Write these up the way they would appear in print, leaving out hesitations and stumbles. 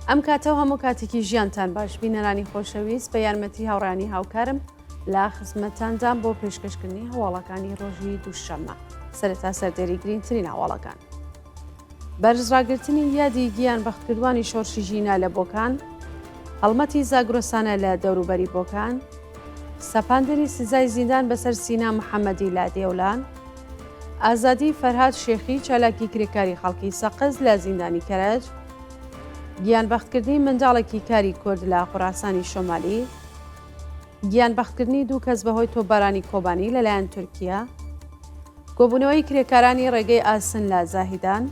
ئەم کاتە و هەموو کاتێکی ژیانتان باش بینەرانی خۆشەویست بە یارمەتی هاوڕیانی هاوکارم لە خزمەتتاندام بۆ پێشکەشکردنی هەواڵەکانی ڕۆژی دووشەممە سەرەتا سەردێری گرینگترین هەواڵەکان. بەرز ڕاگرتنی یادی گیان بەختکردوانی شۆرشی ژینا لە بۆکان، هەڵمەتی زاگرۆسانە لە دەوروبەری بۆکان، سەپاندنی سزای زیندان بەسەر سینا محەممەدی لە دێولان، ئازادی فەرهاد شێخی چالاکی کرێکاری خەڵکی سەقز لە زیندانی کەرەج، گیانبەختکردنی منداڵێکی کاری کورد لە خوراسانی شۆمالی، گیانبەختکردنی دوو کەس بەهۆی تۆپبارانی کۆبانی لەلایەن تورکیا، کۆبوونەوەی کرێکارانی ڕێگەی ئاسن لە زاهیدان،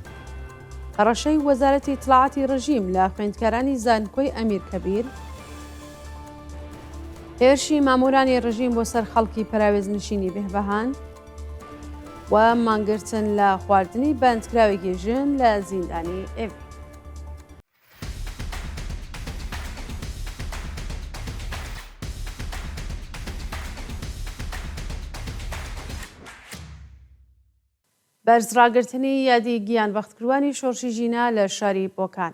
هەڕەشەی وەزارەتی ئیتڵاعاتی ڕژیم لە خوێندکارانی زانکۆی ئەمیر کەبیر، هێرشی مامورانی ڕژیم بۆ سەر خەڵکی پەراوێزنشینی بهبەهان و مانگرتن لە خواردنی بەندکراوێکی ژن لە زیندانی ئێڤین. بەرزڕاگرتنی یادی گیانبەختکردوانی شۆڕشی ژینا لە شاری بۆکان.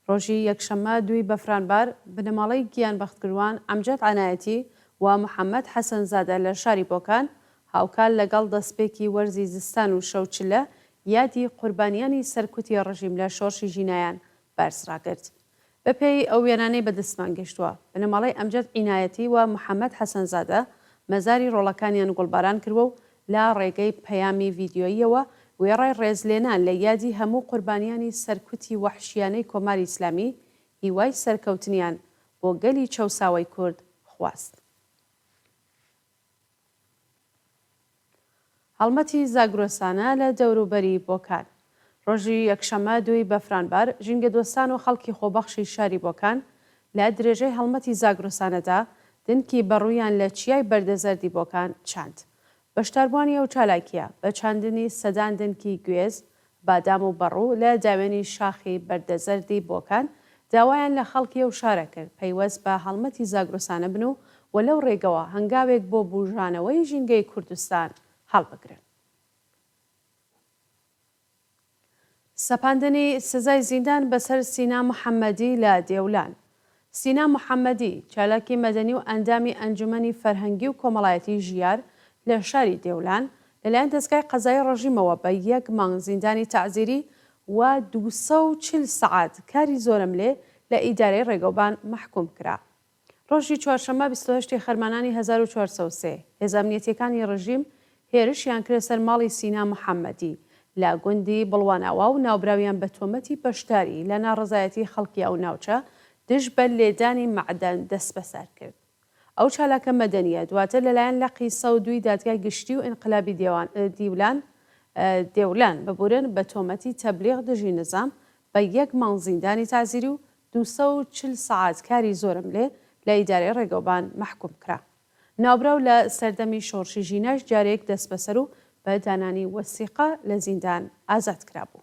ڕۆژی یەکشەممە دووی بەفرانبار، بنەماڵەی گیانبەختکردوان ئەمجەد عەنایەتی و محەممەد حەسەنزادە لە شاری بۆکان، هاوکات لەگەڵ دەسپێکی وەرزی زستان و شەوچلە، یادی قوربانیانی سەرکوتی ڕژیم لە شۆڕشی ژینایان بەرز ڕاگرت. بە پێی ئەو وێنانەی بە دەستمان گەیشتووە، بنەماڵەی ئەمجەد عینایەتی و محەمەد حەسەنزادە مەزاری ڕۆڵەکانیان گوڵباران کردووە و لە ڕێگەی پەیامی ڤیدیۆییەوە وێڕای ڕێزلێنان لە یادی هەموو قوربانیانی سەرکوتی وەحشیانەی کۆماری ئیسلامی، هیوای سەرکەوتنیان بۆ گەلی چەوساوەی کورد خواست. هەڵمەتی زاگرۆسانە لە دەوروبەری بۆکان. ڕۆژی یەکشەممە دووی بەفرانبار، ژینگەدۆستان و خەڵکی خۆبەخشی شاری بۆکان لە درێژەی هەڵمەتی زاگرۆسانەدا دنکی بەڕوویان لە چیای بەردەزەردی بۆکان چاند. بەشداربووانی ئەو چالاکییە بە چاندنی سەدان دنکی گوێز، بادام و بەڕوو لە داوێنی شاخی بەردەزەردی بۆکان داوایان لە خەڵکی ئەو شارە کرد پەیوەست بە هەڵمەتی زاگرۆسانە بن و و لەو ڕێگەوە هەنگاوێک بۆ بوژانەوەی ژینگەی کوردستان هەڵبگرن. سەپاندنی سزای زیندان بەسەر سینا محەمەدی لە دێولان. سینا محەمەدی، چالاکی مەدەنی و ئەندامی ئەنجومەنی فەرهەنگی و کۆمەڵایەتی ژیار لە شاری دێولان، لەلایەن دەزگای قەزایی ڕژیمەوە بە یەک مانگ زیندانی تەعزیری و 240 سەعات کاری زۆرەملێ لە ئیدارەی ڕێگەوبان مەحکووم کرا. ڕۆژی چوارشەممە 28 ی خەرمانانی 1403، هێزە ئەمنیەتییەکانی ڕژیم هێرشیان کردە سەر ماڵی سینا محەممەدی لە گوندی بڵواناوا و ناوبراویان بە تۆمەتی بەشداری لە ناڕەزایەتیی خەڵکی ئەو ناوچە دژ بە لێدانی مەعدەن دەستبەسەر کرد. ئەو چالاکە مەدەنییە دواتر لەلایەن لقی 102 ی دادگای گشتی و ئینقلابی دیولان دێولان ببورن بە تۆمەتی تەبلیغ دژی نزام بە یەک مانگ زیندانی تەعزیری و 240 سەعات کاری زۆرەملێ لە ئیدارەی ڕێگەوبان مەحکووم کرا. ناوبراو لە سەردەمی شۆڕشی ژیناش جارێک دەستبەسەر و بە دانانی وەسیقە لە زیندان ئازاد کرابوو.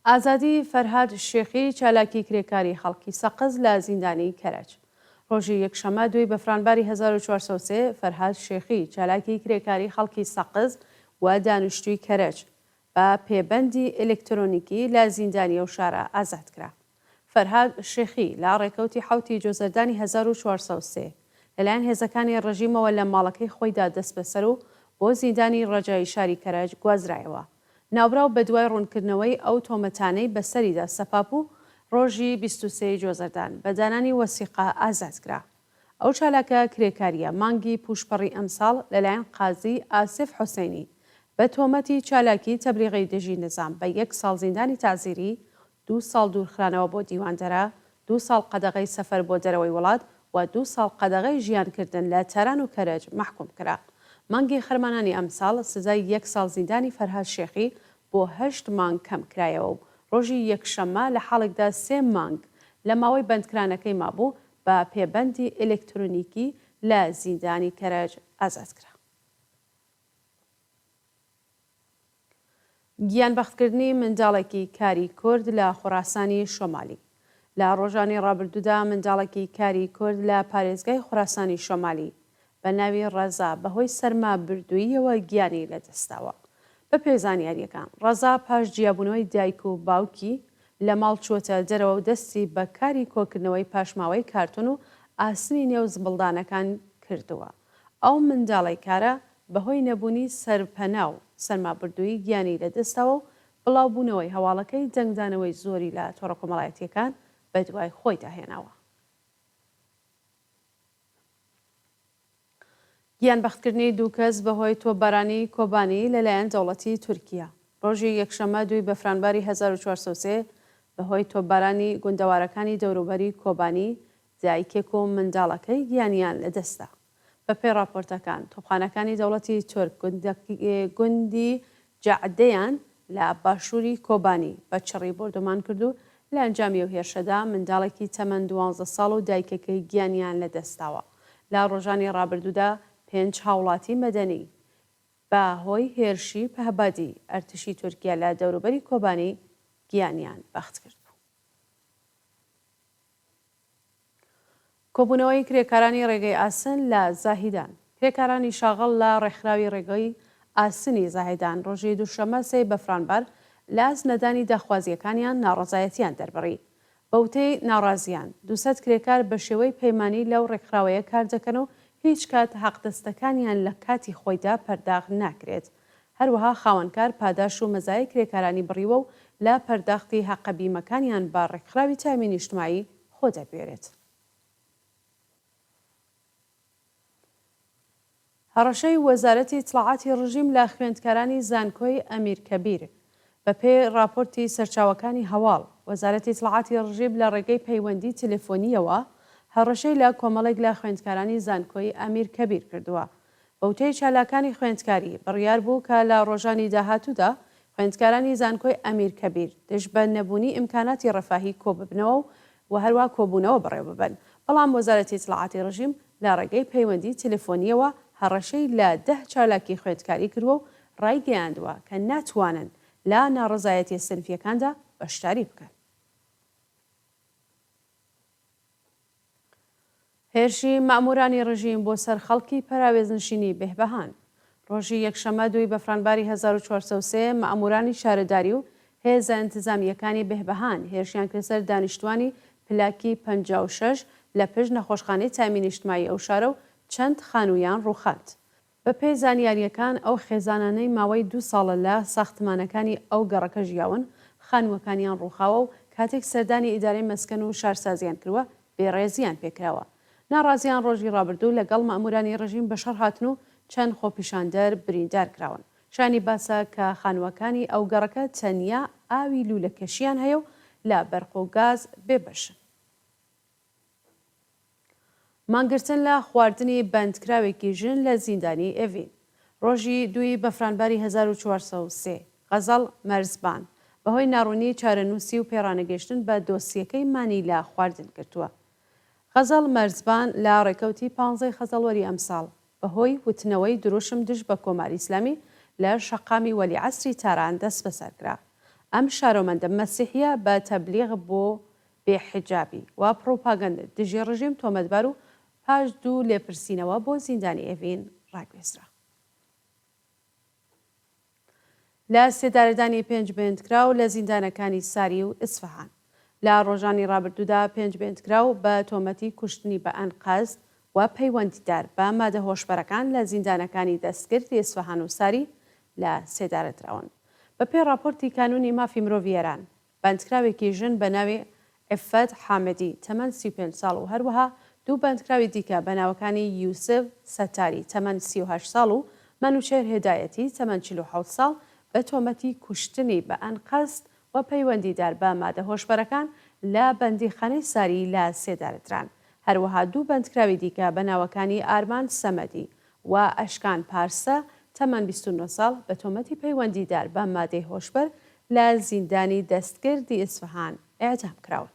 ئازادی فەرهاد شێخی چالاکی کرێکاری خەڵکی سەقز لە زیندانی کەرەج. ڕۆژی یەکشەممە دووی بەفرانباری 1403 فەرهاد شێخی چالاکی کرێکاری خەڵکی سەقز و دانیشتووی کەرەج بە پێبەندی ئێلێکترۆنیکی لە زیندانی ئەو شارە ئازاد کرا. فەرهاد شێخی لە ڕێکەوتی حەوتی جۆزەردانی 1403 لەلایەن هێزەکانی ڕژیمەوە لە ماڵەکەی خۆیدا دەستبەسەر و بۆ زیندانی ڕەجایی شاری کەرەج گوازرایەوە. ناوبراو بەدوای ڕوونکردنەوەی ئەو تۆمەتانەی بەسەریدا سەپابوو، ڕۆژی 23 ی جۆزەردان بە دانانی وەسیقە ئازاد کرا. ئەو چالاکە کرێکارییە مانگی پووشپەڕی ئەمساڵ لەلایەن قازی ئاسف حوسەینی بە تۆمەتی چالاکی تەبلیغی دژی نزام بە یەک ساڵ زیندانی تەعزیری، دوو ساڵ دوورخرانەوە بۆ دیواندەرە، دوو ساڵ قەدەغەی سەفەر بۆ دەرەوەی وڵات و دوو ساڵ قەدەغەی ژیانکردن لە تاران و کەرەج مەحکووم کرا. مانگی خەرمانانی ئەمساڵ سزای یەک ساڵ زیندانی فەرهاد شێخی بۆ هەشت مانگ کەم کرایەوە و ڕۆژی یەکشەممە لە حاڵێکدا سێ مانگ لە ماوەی بەندکرانەکەی مابوو، بە پێبەندی ئێلێکترۆنیکی لە زیندانی کەرەج ئازاد کرا. گیانبەختکردنی منداڵێکی کاری کورد لە خوراسانی شۆمالی لە ڕۆژانی ڕابردوودا منداڵێکی کاری کورد لە پارێزگای خوراسانی شۆمالی بە ناوی ڕەزا بەهۆی سەرما بردووییەوە گیانی لەدەستداوە. بەپێی زانیارییەکان، ڕەزا پاش جیابوونەوەی دایک و باوکی، لە ماڵ چووەتە دەرەوە و دەستی بە کاری کۆکردنەوەی پاشماوەی کارتۆن و ئاسنی نێو زبڵدانەکان کردووە. ئەو منداڵەی کارە بەهۆی نەبوونی سەرپەنا و سەرمابردوویی گیانی لەدەستداوە و بڵاوبوونەوەی هەواڵەکەی دەنگدانەوەی زۆری لە تۆڕە کۆمەڵایەتییەکان بەدوای خۆیدا هێناوە. گیانبەختکردنی دوو کەس بەهۆی تۆپبارانی کۆبانی لەلایەن دەوڵەتی تورکیا. ڕۆژی یەکشەممە دووی بەفرانباری 1403 بەهۆی تۆپبارانی گوندەوارەکانی دەوروبەری کۆبانی دایکێک و منداڵەکەی گیانیان لەدەستدا. بەپێی ڕاپۆرتەکان، تۆپخانەکانی دەوڵەتی تورک گوندی جەعدەیان لە باشووری کۆبانی بە چڕی بۆردومان کرد و لە ئەنجامی ئەو هێرشەدا منداڵێکی تەمەن 12 ساڵ و دایکەکەی گیانیان لەدەستداوە. لە ڕۆژانی ڕابردوودا پێنج هاوڵاتی مەدەنی بە هۆی هێرشی پەهبادی ئەرتشی تورکیا لە دەوروبەری کۆبانی گیانیان بەخت کردبوو. کۆبوونەوەی کرێکارانی ڕێگەی ئاسن لە زاهیدان کرێکارانی شاغڵ لە ڕێکخراوی ڕێگەی ئاسنی زاهیدان ڕۆژی دووشەممە سێی بەفرانبار لە ئاست نەدانی داخوازییەکانیان ناڕەزایەتییان دەربڕی. بە وتەی ناڕازییان، 200 کرێکار بە شێوەی پەیمانی لەو ڕێکخراوەیە کار دەکەن و هیچ کات حەقدەستەکانیان لە کاتی خۆیدا پەرداخت ناکرێت. هەروەها خاوەنکار پاداش و مەزایای کرێکارانی بڕیوە و لە پەرداختی هەقە بیمەکانیان بە ڕێکخراوی تامین ئیجتماعی خۆ دەبوێرێت. هەڕەشەی وەزارەتی ئیتڵاعاتی ڕژیم لە خوێندکارانی زانکۆی ئەمیر کەبیر بە پێی ڕاپۆرتی سەرچاوەکانی هەواڵ، وەزارەتی ئیتڵاعاتی ڕژیم لە ڕێگەی پەیوەندی تلفۆنییەوە هەڕەشەی لە کۆمەڵێک لە خوێندکارانی زانکۆی ئەمیر کەبیر کردووە. بە وتەی چالاکانی خوێندکاری، بڕیار بوو کە لە ڕۆژانی داهاتوودا خوێندکارانی زانکۆی ئەمیر کەبیر دژ بە نەبوونی ئیمکاناتی ڕەفاهی کۆببنەوە و هەروا کۆبوونەوە بەڕێوەببەن، بەڵام وەزارەتی ئیتڵاعاتی ڕژیم لە ڕێگەی پەیوەندی تلفۆنییەوە هەڕەشەی لە دە چالاکی خوێندکاری کردووە و ڕایگەیاندووە کە ناتوانن لە ناڕەزایەتییە سنفییەکاندا بەشداری بکەن. هێرشی مەئموورانی ڕژیم بۆ سەر خەڵکی پەراوێزنشینی بێهبەهان ڕۆژی یەکشەممە دووی بەفرانباری 1403 مەئموورانی شارەداری و هێزە ئینتزامییەکانی بێهبەهان هێرشیان کردە سەر دانیشتووانی پلاکی 56 لە پشت نەخۆشخانەی تامی نیشتمایی ئەو شارە و چەند خانوویان ڕووخاند. بەپێی زانیارییەکان، ئەو خێزانانەی ماوەی دوو ساڵە لە ساختمانەکانی ئەو گەڕەکە ژیاون، خانووەکانیان ڕووخاوە و کاتێک سەردانی ئیدارەی مەسکەن و شارسازیان کردووە، بێڕێزییان پێکراوە. ناڕازییان ڕۆژی ڕابردوو لەگەڵ مەئموورانی ڕژیم بەشەڕ هاتن و چەند خۆپیشاندەر بریندار کراون. شایانی باسە کە خانووەکانی ئەو گەڕەکە تەنیا ئاوی لوولەکەشیان هەیە و لە بەرق و گاز بێبەشن. مانگرتن لە خواردنی بەندکراوێکی ژن لە زیندانی ئێڤین ڕۆژی دووی بەفرانباری 1403، غەزەڵ مەرزبان، بەهۆی ناڕوونیی چارەنووسی و پێڕانەگەیشتن بە دۆسیەکەی مانی لە خواردن گرتووە. غەزەڵ مەرزبان لە ڕێکەوتی پانزەی خەزەڵوەری ئەمساڵ، بەهۆی وتنەوەی دروشم دژ بە کۆماری ئیسلامی لە شەقامی وەلیعەسری تاران دەستبەسەر کرا. ئەم شارۆمەندە مەسیحییە بە تەبلیغ بۆ بێ حیجابی و پڕوپاگەندە دژی ڕژیم تۆمەتبار و پاش دوو لێپرسینەوە بۆ زیندانی ئێڤین ڕاگوێزرا. لە سێدارەدانی پێنج بەندکراو لە زیندانەکانی ساری و ئیسفەهان. لە ڕۆژانی ڕابردوودا پێنج بەندکراو بە تۆمەتی کوشتنی بە ئەنقەست و پەیوەندیدار بە مادە هۆشبەرەکان لە زیندانەکانی دەستکردی ئیسفەهان و ساری لە سێدارە دراون. بەپێی ڕاپۆرتی کانوونی مافی مرۆڤی ئێران، بەندکراوێکی ژن بە ناوی عیففەت حامدی تەمەن 35 ساڵ و هەروەها دوو بەندکراوی دیکە بە ناوەکانی یوسف سەتاری تەمەن 38 ساڵ و مەنوچێهر هێدایەتی تەمەن 47 ساڵ بە تۆمەتی کوشتنی بە ئەنقەست و پەیوەندیدار بە مادە هۆشبەرەکان لە بەندیخانەی ساری لە سێدارە دران. هەروەها دوو بەندکراوی دیکە بە ناوەکانی ئارمان سەمەدی و ئەشکان پارسە تەمەن 29 ساڵ بە تۆمەتی پەیوەندیدار بە مادەی هۆشبەر لە زیندانی دەستکردی ئیسفەهان ئێعدام کراون.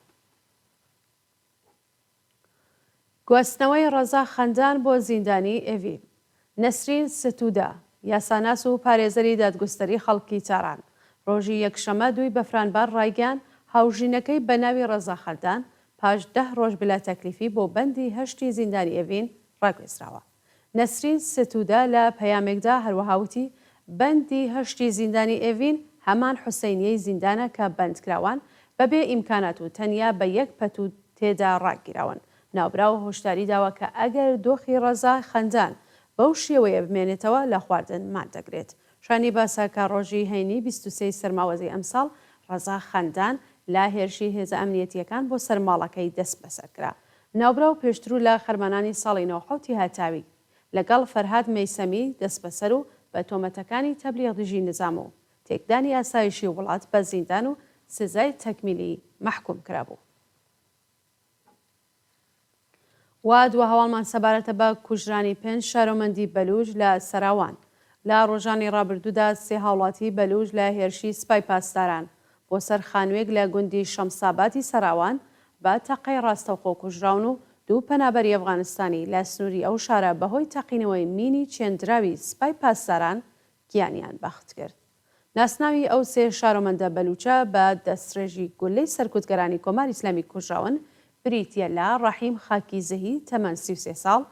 گواستنەوەی ڕەزا خەندان بۆ زیندانی ئێڤین. نەسرین ستوودە، یاساناس و پارێزەری دادگوستەری خەڵکی تاران، ڕۆژی یەکشەممە دووی بەفرانبار ڕایگەیاند، هاوژینەکەی بە ناوی ڕەزا خەندان پاش دە ڕۆژ بلاتەکلیفی بۆ بەندی هەشتی زیندانی ئێڤین ڕاگوێزراوە. نەسرین ستوودە لە پەیامێکدا هەروەها وتی، بەندی هەشتی زیندانی ئێڤین هەمان حوسەینیەی زیندانە کە بەندکراوان بەبێ ئیمکانات و تەنیا بە یەک پەتوو تێدا ڕاگیراون. ناوبراو هۆشداری داوە کە ئەگەر دۆخی ڕەزا خەندان بەو شێوەیە بمێنێتەوە لە خواردن مان دەگرێت. شایانی باسە کە ڕۆژی هەینی 23 ی سەرماوەزی ئەمساڵ ڕەزا خەندان لە هێرشی هێزە ئەمنیەتییەکان بۆ سەر ماڵەکەی دەستبەسەر کرا. ناوبراو پێشترو لە خەرمانانی ساڵی 97 ی هەتاوی لەگەڵ فەرهاد مەیسەمی دەستبەسەر و بە تۆمەتەکانی تەبلیغ دژی نزام و تێکدانی ئاسایشی وڵات بە زیندان و سزای تەکمیلی مەحکووم کرابوو. و دوا هەواڵمان سەبارەتە بە کوژرانی پێنج شارۆمەندی بەلووچ لە سەراوان. لە ڕۆژانی ڕابردوودا سێ هاوڵاتی بەلووچ لە هێرشی سپای پاسداران بۆ سەر خانووێک لە گوندی شەمسابادی سەراوان بە تەقەی ڕاستەوخۆ کوژراون و دوو پەنابەری ئەفغانستانی لە سنووری ئەو شارە بەهۆی تەقینەوەی مینی چێندراوی سپای پاسداران گیانیان بەخت کرد. ناسناوی ئەو سێ شارۆمەندە بەلووچە بە دەستڕێژی گوللەی سەرکوتگەرانی کۆماری ئیسلامی کوژراون، بریتییە لە ڕەحیم خاکیزەهی تەمەن 33 ساڵ،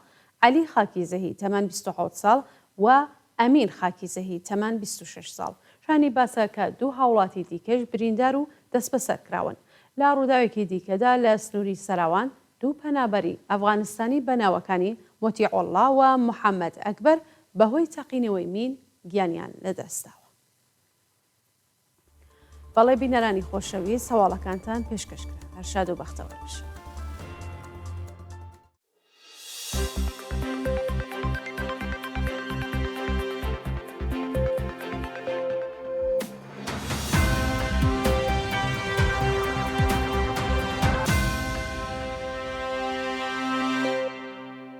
عەلی خاکیزەهی تەمەن 27 ساڵ و ئەمین خاکیزەهی تەمەن 26 ساڵ. شایانی باسە کە دوو هاوڵاتی دیکەش بریندار و دەستبەسەر کراون. لە ڕووداوێکی دیکەدا لە سنووری سەراوان دوو پەنابەری ئەفغانستانی بە ناوەکانی موتیعوڵڵا و محەمەد ئەکبەر بەهۆی تەقینەوەی مین گیانیان لەدەستداوە. بەڵێ بینەرانی خۆشەویست هەواڵەکانتان پێشکەش کرا. هەر شاد و بەختەوەر بژین.